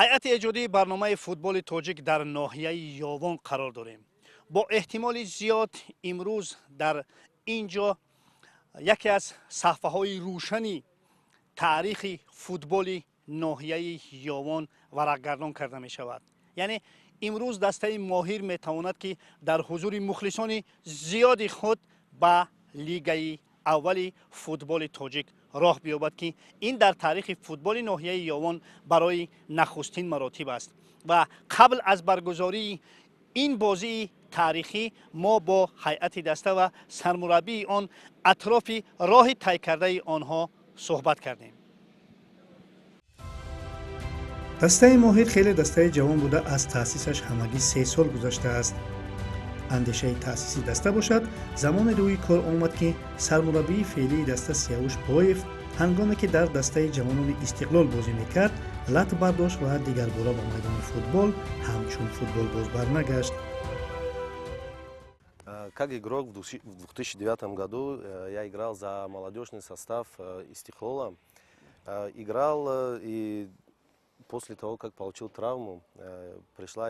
Ҳайати эҷодии барномаи «Футболи тоҷик» дар ноҳияи Ёвон қарор дорем. Бо эҳтимоли зиёд имрӯз дар ин ҷо яке аз саҳфаҳои рӯшани таърихи футболи ноҳияи Ёвон варақгардон карда мешавад. Яъне имрӯз дастаи «Моҳир» метавонад, ки дар ҳузури мухлисони зиёди худ ба лигаи аввали футболи тоҷик роҳ биёбад, ки ин дар таърихи футболи ноҳияи Ёвон барои нахустин маротиб аст. Ва қабл аз баргузории ин бозии таърихӣ мо бо ҳайати даста ва сармураббии он атрофи роҳи тай кардаи онҳо суҳбат кардем. Дастаи «Моҳир» хеле дастаи ҷавон буда, аз таъсисаш ҳамагӣ 3 сол гузаштааст. Андешаи таъсиси даста бошад, замоне рӯи кор омад, ки сармураббии феълии даста Сиявуш Боев ҳангоме ки дар дастаи ҷавонони «Истиқлол» бозӣ мекард, лат бардошт ва дигарбора ба майдони футбол ҳамчун футболбоз барнагашт. Как игрок в 2009 году я играл за молодежный состав «Истиклола». Играл, и после того, как получил травму, пришла,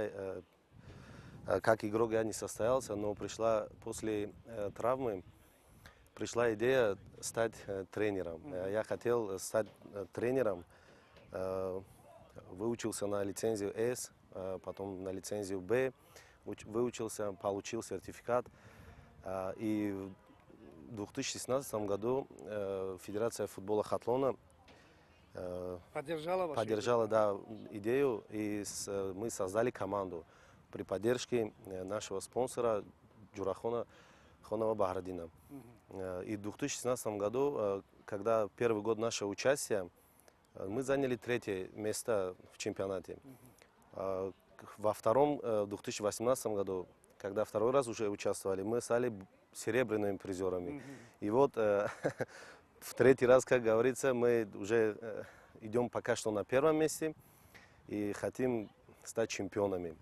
как игрок я не состоялся, но пришла после травмы, пришла идея стать тренером. Я хотел стать тренером, выучился на лицензию С, потом на лицензию Б, выучился, получил сертификат. И в 2016 году Федерация футбола Хатлона поддержала, поддержала, да, идею, и мы создали команду при поддержке нашего спонсора Джурахона Хонова Бахрадина. И в 2016 году, когда первый год нашего участия, мы заняли третье место в чемпионате. Во втором, в 2018 году, когда второй раз уже участвовали, мы стали серебряными призерами. И вот в третий раз, как говорится, мы уже идем пока что на первом месте и хотим стать чемпионами.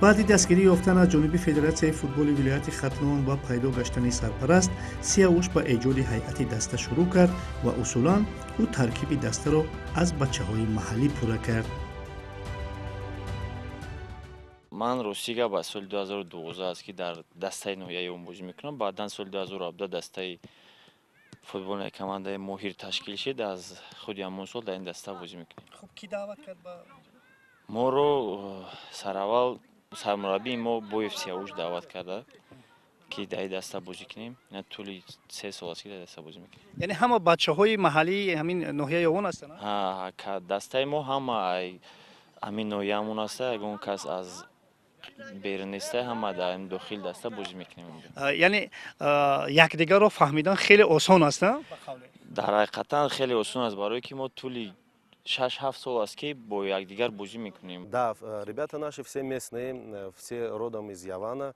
Баъди дастгирӣ ёфтан аз ҷониби Федератсияи футболи вилояти Хатлон ва пайдо гаштани сарпараст, Сиявуш ба эҷоди ҳайати даста шурӯъ кард ва усулан ӯ таркиби дастаро аз бачаҳои маҳаллӣ пурра кард. Ман, ростӣ гап, аз соли 2012 аст, ки дар дастаи ноҳияи Ёвон бозӣ мекунам. Баъдан соли 2017 дастаи футбольная командаи «Моҳир» ташкил шид. Аз худи ҳамон сол дар ин даста бозӣ мекунем. Хуб, кӣ даъват кард ба Моро сараввал сармураббии мо Боев Сиявуш даъват карда, ки дар ин даста бозӣ кунем. Ина тӯли 3 сол аст, ки дар даста бозӣ мекунем. Яъне ҳама бачаҳои маҳаллии ҳамин ноҳияи Ёвон ҳастанд? Дастаи мо ҳама ҳамин ноҳияамон аста, ягон кас аз берун неста, ҳама дар дохили даста бозӣ мекунем. Яъне якдигарро фаҳмидан хеле осон аст? Дар ҳақиқатан хеле осон аст, барое ки мо тӯли 6-7 сол аст, ки бо якдигар бозӣ мекунем. Да, ребята наши все местные, все родом из Явана,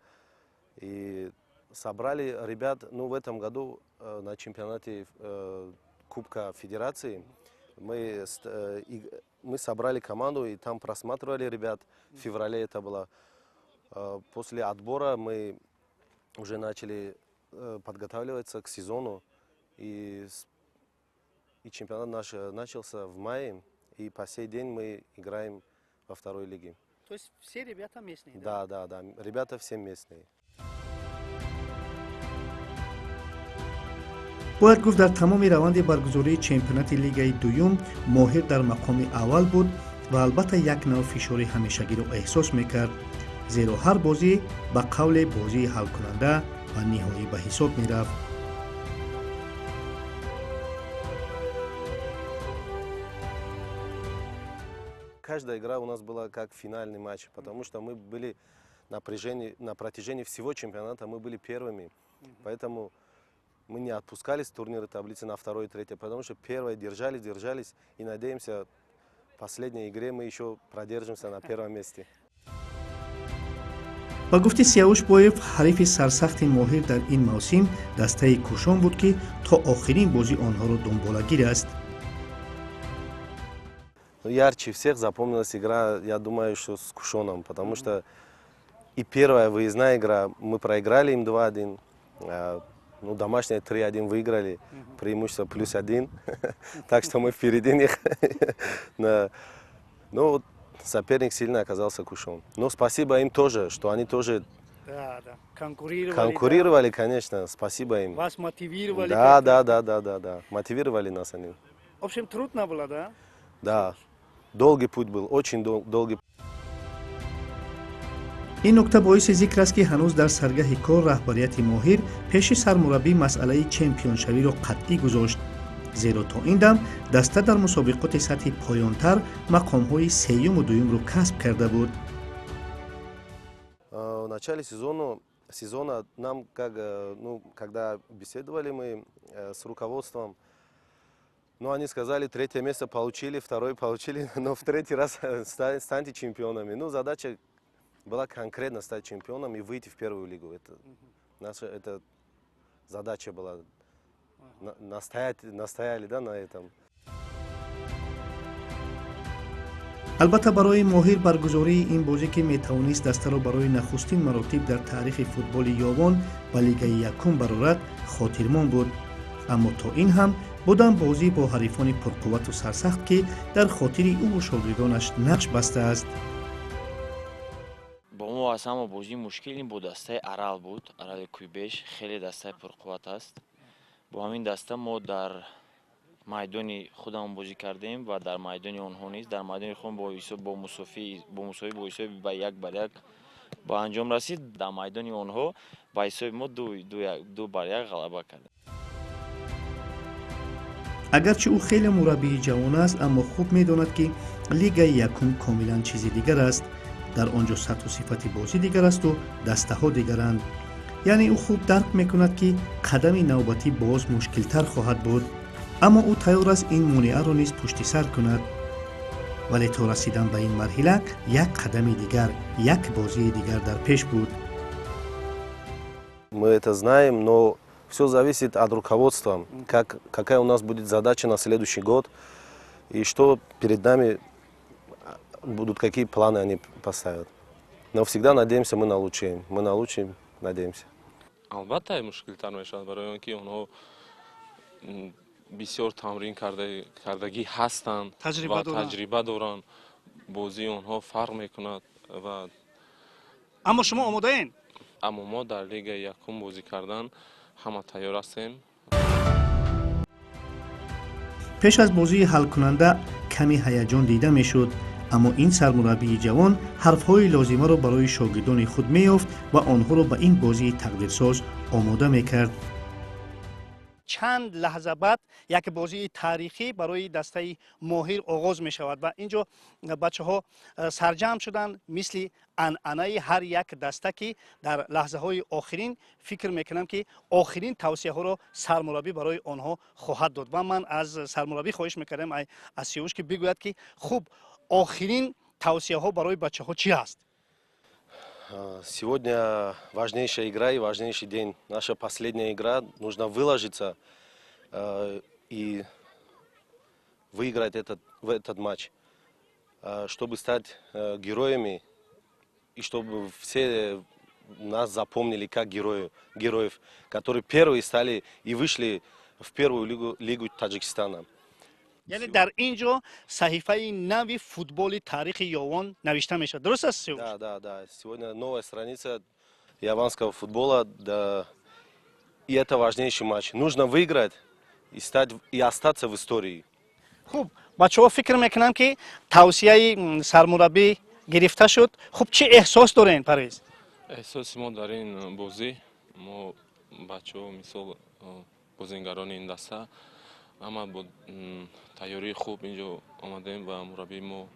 и собрали ребят, ну, в этом году на чемпионате Кубка Федерации мы собрали команду и там просматривали ребят. В феврале это было. После отбора мы уже начали подготавливаться к сезону. И чемпионат наш начался в мае. И по сей день мы играем во второй лиге. То есть все ребята местные? Да? Да. Ребята все местные. Бояд гуфт, дар тамоми раванди баргузории чемпионати лигаи дуюм «Моҳир» дар мақоми аввал буд ва албатта як нав фишори ҳамешагиро эҳсос мекард, зеро ҳар бозӣ ба қавле бозии ҳалкунанда ва ниҳоӣ ба ҳисоб мерафт. Каждая игра у нас была как финальный матч, потому что мы были на протяжении всего чемпионата мы были первыми. Поэтому мы не отпускались в турнирной таблице на второй и третье, потому что первое держались, держались и надеемся, в последней игре мы еще продержимся на первом месте. Ба гуфти Сиявуш Боев, ҳарифи сарсахти «Моҳир» дар ин мавсим дастаи «Кушон» буд, ки то охирин бозӣ онҳоро дунболагир аст. Ярче всех запомнилась игра, я думаю, что с «Кушоном», потому что и первая выездная игра мы проиграли им 2-1, ну, домашняя 3-1 выиграли, преимущество плюс один, так что мы впереди них. Но вот соперник сильно оказался Кушон. Но спасибо им тоже, что они тоже Да. Конкурировали. Конкурировали, конечно, спасибо им. Вас мотивировали. Да. Мотивировали нас они. В общем, трудно было, да? Да. Долгий путь был, очень долгий. Ин нукта боиси зикр аст, ки ҳанӯз дар саргаҳи кор раҳбарияти Моҳир пеши сармураббӣ масъалаи чемпионшавиро қатъӣ гузошт, зеро то ин дам даста дар мусобиқоти сатҳи поёнтар мақомҳои сеюму дуюмро касб карда буд. В начале сезона нам, как, ну, когда беседовали мы с руководством, ну, они сказали, третье место получили, второе получили, но в третий раз станьте чемпионами. Ну, задача была конкретно стать чемпионом и выйти в первую лигу. Это наша это задача была. Настояли, да, на этом. Албатта, барои Моҳир баргузории ин бозӣ, ки метавонист дастаро барои нахустин маротиб дар таърихи футболи Ёвон ба лигаи якум барорад, хотирмон буд. Аммо то ин ҳам будам бозӣ бо ҳарифони пурқуввату сарсахт, ки дар хотири ӯву шогирдонаш нақш бастааст. Бо мо аз ҳама бозии мушкил ин бо дастаи Арал буд. Арали Куйбеш хеле дастаи пурқувват аст. Бо ҳамин даста мо дар майдони худамон бозӣ кардем ва дар майдони онҳо низ. Дар майдони худ бо мусовӣ бо ҳисоби ба 1-1 ба анҷом расид. Дар майдони онҳо ба ҳисоби мо 2-1 ғалаба кардем. Агарчи ӯ хеле мураббии ҷавон аст, аммо хуб медонад, ки лигаи якум комилан чизи дигар аст. Дар он ҷо сатҳу сифати бозӣ дигар асту дастаҳо дигаранд. Яъне ӯ хуб дарк мекунад, ки қадами навбатӣ боз мушкилтар хоҳад буд, аммо ӯ тайёр аст ин монеаро низ пушти сар кунад. Вале то расидан ба ин марҳила як қадами дигар, як бозии дигар дар пеш буд. Мы это знаем, но все зависит от руководства, какая у нас будет задача на следующий год и что перед нами будут, какие планы они поставят. Но всегда надеемся мы на лучшее. Мы на лучшее надеемся. Албатта, мушкилтар мешавад, барои он ки онҳо бисёр тамрин кардагӣ ҳастанд ва таҷриба доранд. Бозии онҳо фарқ мекунад ва Аммо шумо омодаен? Аммо мо дар лигаи якум бозӣ кардан ҳама тайёр ҳастем. Пеш аз бозии ҳалкунанда каме ҳаяҷон дида мешуд, аммо ин сармураббии ҷавон ҳарфҳои лозимаро барои шогирдони худ меёфт ва онҳоро ба ин бозии тақдирсоз омода мекард. Чанд лаҳза баъд як бозии таърихӣ барои дастаи Моҳир оғоз мешавад ва ин ҷо бачаҳо сарҷамъ шуданд, мисли анъанаи ҳар як даста, ки дар лаҳзаҳои охирин фикр мекунам, ки охирин тавсияҳоро сармураббӣ барои онҳо хоҳад дод. Ва ман аз сармураббӣ хоҳиш мекардам, аз Сиёвуш, ки бигӯяд, ки хуб, охирин тавсияҳо барои бачаҳо чӣ аст? Сегодня важнейшая игра и важнейший день. Наша последняя игра. Нужно выложиться и выиграть этот матч, чтобы стать героями и чтобы все нас запомнили как героев, которые первые стали и вышли в первую лигу Таджикистана. Яъне дар ин ҷо саҳифаи нави футболи таърихи Ёвон навишта мешавад, дуруст аст, Сиёвуш? Да. Сегодня новая страница яванского футбола, да, и это важнейший матч. Нужно выиграть и стать и остаться в истории. Хуб, бачаҳо, фикр мекунам, ки тавсияи сармураббӣ гирифта шуд. Хуб, чӣ эҳсос дорем, Парвиз? Эҳсоси мо дар ин бозӣ, мо бачаҳо, мисол, бозингарони ин даста ҳама бо тайёрии хуб инҷо омадем ва мураббии мо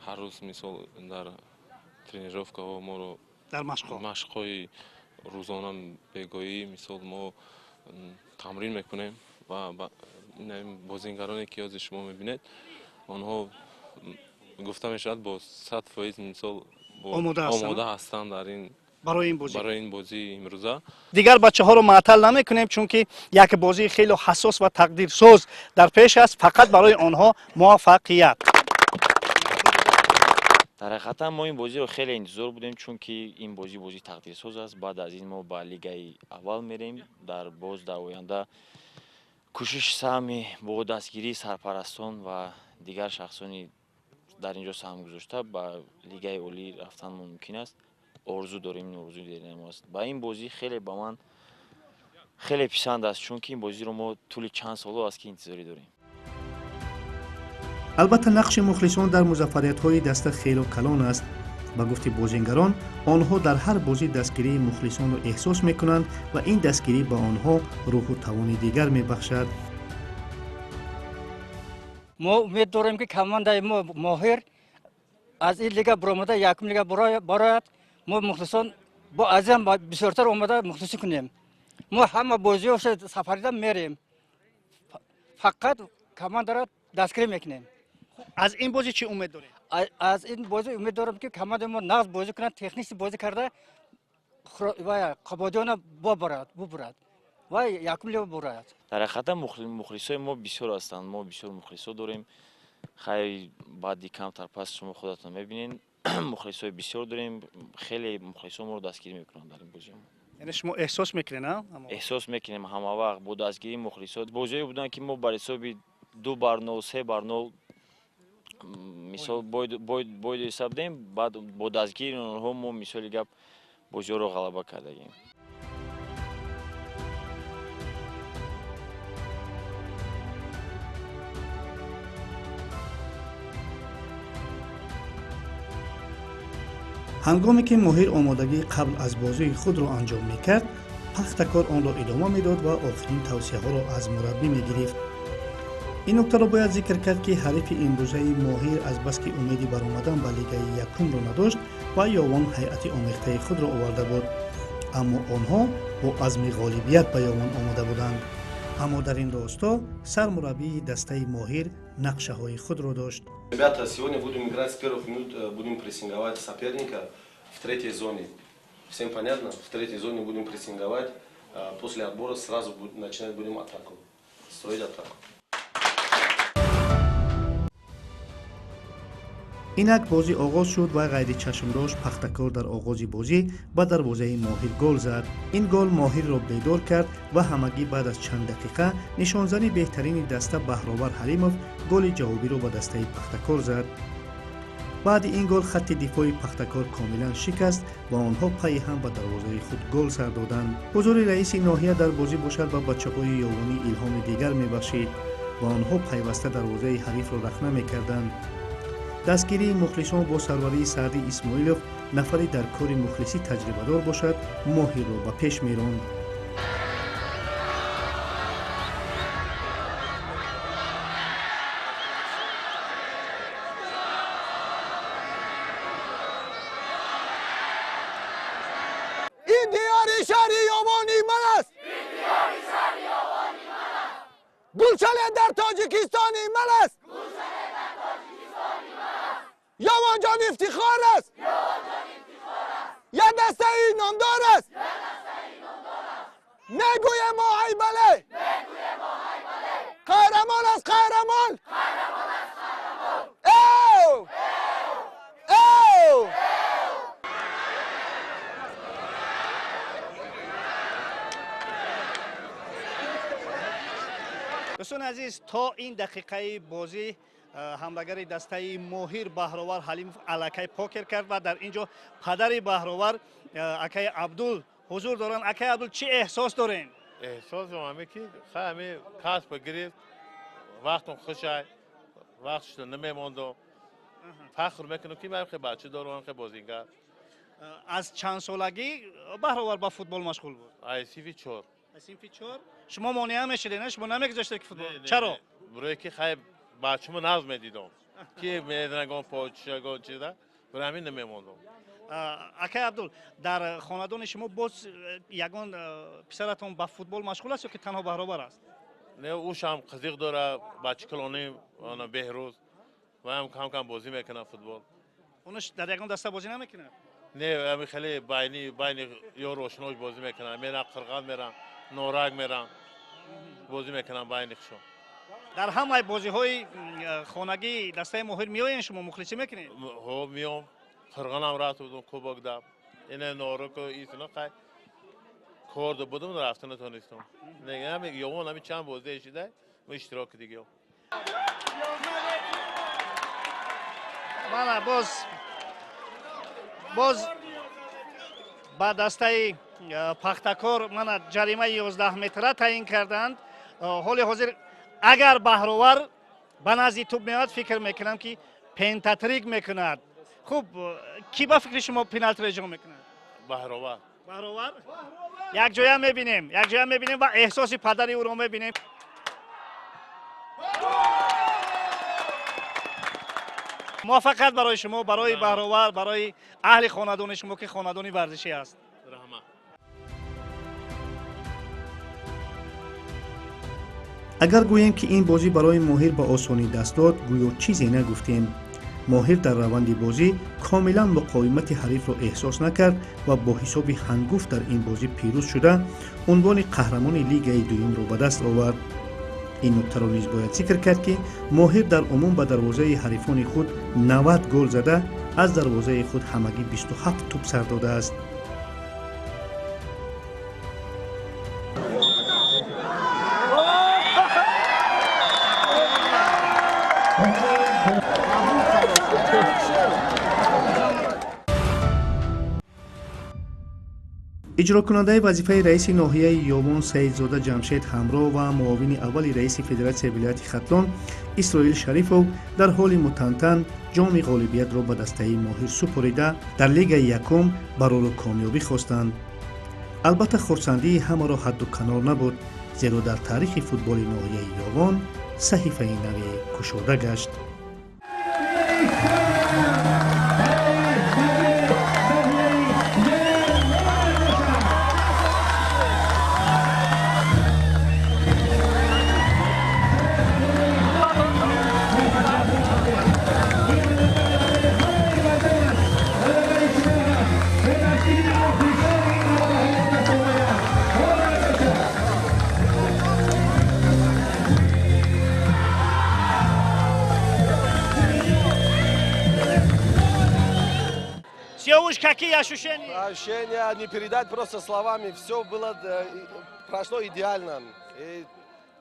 ҳар рӯз, мисол, дар тренировкаҳо моро дар машқҳо, машқҳои рӯзона, бегоҳӣ, мисол, мо тамрин мекунем ва бозингароне ки ҳозир шумо мебинед, онҳо, гуфта мешавад, бо 100%, мисол, омода ҳастанд дар ин барои ин бозӣ. Барои ин бозии имрӯза. Дигар бачаҳоро маътал намекунем, чунки як бозии хеле ҳассос ва тақдирсоз дар пеш аст. Фақат барои онҳо муваффақият. Дар ҳақиқатан мо ин бозиро хеле интизор будем, чунки ин бозӣ бозии тақдирсоз аст. Баъд аз ин мо ба лигаи аввал мерем. Дар боз дар оянда кӯшиш, саҳми бо дастгирии сарпарастон ва дигар шахсони Дар ин ҷо саҳм гузошта ба лигаи олӣ рафтан мумкин аст. Орзу дорем, ин орзуи дерина мост. Ба ин бозӣ хеле ба ман хеле писанд аст, чунки ин бозиро мо тӯли чанд соло аст ки интизорӣ дорем. Албатта, нақши мухлисон дар музаффариятҳои даста хело калон аст. Ба гуфти бозингарон, онҳо дар ҳар бозӣ дастгирии мухлисонро эҳсос мекунанд ва ин дастгирӣ ба онҳо рӯҳу тавони дигар мебахшад. Мо умед дорем, ки командаи мо Моҳир аз ин лига баромада якум лига барояд. Мо мухлисон бо аз ин бисёртар омада мухлисӣ кунем. Мо ҳама бозиҳоша сафарида мерем, фақат командаро дастгирӣ мекунем. Аз ин бозӣ чӣ умед доред? Аз ин бозӣ умед дорам, ки командаи мо нағз бозӣ кунад, технически бозӣ карда Қубодиёна бубурад ва якум лига бурад. Дар ҳақиқата мухлисои мо бисёр ҳастанд, мо бисёр мухлисо дорем. Хайр, баъди камтар пас шумо худатон мебинед, мухлисои бисёр дорем, хеле мухлисо моро дастгирӣ мекунанд дар ин бозиҳо. Яъне шумо эҳсос мекунед, а? Эҳсос мекунем ҳама вақт бо дастгирии мухлисо. Бозиҳое буданд, ки мо бар ҳисоби 2-0, 3-0 мисол бойд ҳисоб дем, баъд бо дастгирии онҳо мо мисоли гап бозиҳоро ғалаба кардагем. Ҳангоме ки Моҳир омодагии қабл аз бозии худро анҷом мекард, Пахтакор онро идома медод ва охирин тавсияҳоро аз мураббӣ мегирифт. Ин нуктаро бояд зикр кард, ки ҳарифи имрӯзаи Моҳир азбаски умеди баромадан ба лигаи якумро надошт ва Ёвон ҳайати омехтаи худро оварда буд, аммо онҳо бо азми ғолибият ба Ёвон омода буданд. Аммо дар ин росто сармураббии дастаи Моҳир нақшаҳои худро дошт. Ребята, сегодня будем играть с первых минут, будем прессинговать соперника в третьей зоне. Всем понятно? В третьей зоне будем прессинговать. После отбора сразу начинать будем атаку. Строить атаку. Инак бозӣ оғоз шуд ва ғайричашмдошт Пахтакор дар оғози бозӣ ба дарвозаи Моҳир гол зад. Ин гол Моҳирро бедор кард ва ҳамагӣ баъд аз чанд дақиқа нишонзани беҳтарини даста Баҳровар Ҳалимов голи ҷавобиро ба дастаи Пахтакор зад. Баъди ин гол хатти дифои Пахтакор комилан шикаст ва онҳо пайи ҳам ба дарвозаи худ гол сар доданд. Ҳузури раиси ноҳия дар бозӣ бошад ба бачаҳои ёвонӣ илҳоми дигар мебахшид ва онҳо пайваста дарвозаи ҳарифро рахна мекарданд. Дастгирии мухлисон бо сарварии Саъди Исмоилов, нафари дар кори мухлисӣ таҷрибадор бошад, Моҳирро ба пеш меронд. Ин диёри шаҳри Ёвони ман аст, гулшане дар Тоҷикистони ман аст, Ёвонҷон ифтихор аст, як дастаи номдор аст. Мегӯем мо ай бале, қаҳрамон аст, қаҳрамон. Эв! Эв! Дӯстони азиз, то ин дақиқаи бозӣ ҳамлагари дастаи Моҳир Баҳровар Ҳалимов аллакай покер кард ва дар ин ҷо падари Баҳровар акаи Абдул ҳузур доранд. Акаи Абдул, чӣ эҳсос дорем? Эҳсосам ҳаме ки ҳаме касба гирифт, вақтам хушай, вақтшо намемондам. Фахр мекунам, ки ман хе бача дорам, хе бозингар. Аз чанд солагӣ Баҳровар ба футбол машғул буд? Ай синфи 4. Аз синфи 4? Шумо монеа мешудед, не? Шумо намегузоштед ки футбол? Чаро? Барое ки хай бачамо нағз медидам, ки меданагон почагон чиза, барои ҳамин намемондам. Акай Абдул, дар хонадони шумо боз ягон писаратон ба футбол машғул аст ё ки танҳо Баҳровар аст? Не, ӯшам қизиқ дора, бача калоним Беҳрӯз, ваям кам кам бозӣ мекунад футбол. Онаш дар ягон даста бозӣ намекунад? Не, ами хеле байни ёру ошинош бозӣ мекунад. Мерам Қирған, мерам Норак, мерам бозӣ мекунам байни хушон. Дар ҳамаи бозиҳои хонагии дастаи Моҳир меоянд, шумо мухлисӣ мекунед? Ҳо, меом. Қирғонам рафта будум, кубок даб. Ина Нораку исина қай корда будум, рафта натонистам. Не, ҳами Ёвон ҳами чанд бозӣ шида, мо иштирок дигем. Мана боз ба дастаи Пахтакор мана ҷаримаи 11 метра таъин карданд. Ҳоли ҳозир агар Баҳровар ба назди тӯб меояд, фикр мекунам, ки пентатрик мекунад. Хуб, кӣ ба фикри шумо пеналтиро иҷро мекунад? Баҳровар. Баҳровар. Якҷоя мебинем, якҷоя мебинем ва эҳсоси падари ӯро мебинем. Муваффақият барои шумо, барои Баҳровар, барои аҳли хонадони шумо, ки хонадони варзишӣ аст. Раҳмат. Агар гӯем, ки ин бозӣ барои Моҳир ба осонӣ даст дод, гӯё чизе нагуфтем. Моҳир дар раванди бозӣ комилан муқовимати ҳарифро эҳсос накард ва бо ҳисоби ҳангуфт дар ин бозӣ пирӯз шуда, унвони қаҳрамони лигаи дуюмро ба даст овард. Ин нуктаро низ бояд зикр кард, ки Моҳир дар умум ба дарвозаи ҳарифони худ 90 гол зада, аз дарвозаи худ ҳамагӣ 27 тӯб сар додааст. Иҷрокунандаи вазифаи раиси ноҳияи Ёвон Саидзода Ҷамшед ҳамроҳ ва муовини аввали раиси федератсияи вилояти Хатлон Исроил Шарифов дар ҳоли мутантан ҷоми ғолибиятро ба дастаи Моҳир супорида, дар лигаи якум барору комёбӣ хостанд. Албатта, хурсандии ҳамаро ҳадду канор набуд, зеро дар таърихи футболи ноҳияи Ёвон саҳифаи наве кушода гашт. Сиёвуш, какие ощущения? Ощущения не передать просто словами. Все было, прошло идеально. И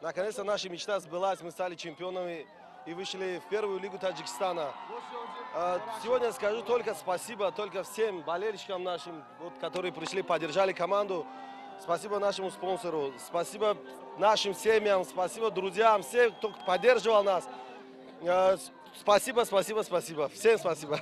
наконец-то наша мечта сбылась. Мы стали чемпионами и вышли в первую лигу Таджикистана. Сегодня скажу только спасибо, только всем болельщикам нашим, вот, которые пришли, поддержали команду. Спасибо нашему спонсору, спасибо нашим семьям, спасибо друзьям, всем, кто поддерживал нас. Спасибо, спасибо, спасибо. Всем спасибо.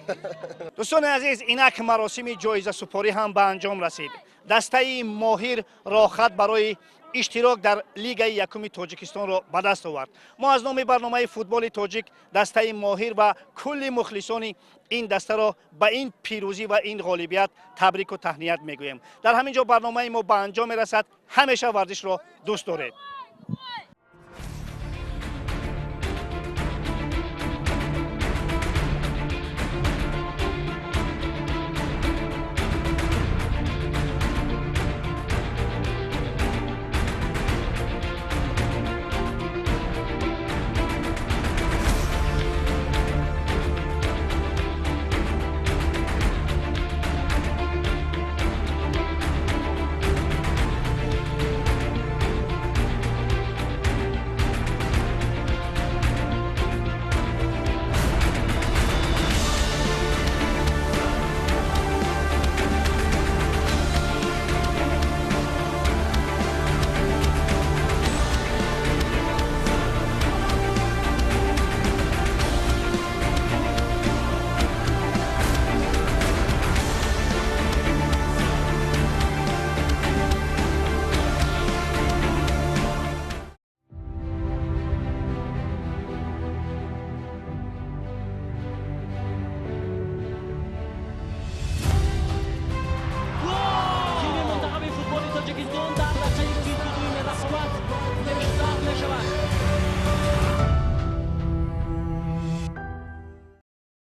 Дӯстони азиз, инак маросими ҷоизасупорӣ ҳам ба анҷом расид. Дастаи Моҳир роҳхат барои иштирок дар лигаи якуми Тоҷикистонро ба даст овард. Мо аз номи барномаи футболи тоҷик дастаи Моҳир ва кулли мухлисони ин дастаро ба ин пирӯзӣ ва ин ғолибият табрику таҳният мегӯем. Дар ҳамин ҷо барномаи мо ба анҷом мерасад. Ҳамеша варзишро дӯст доред.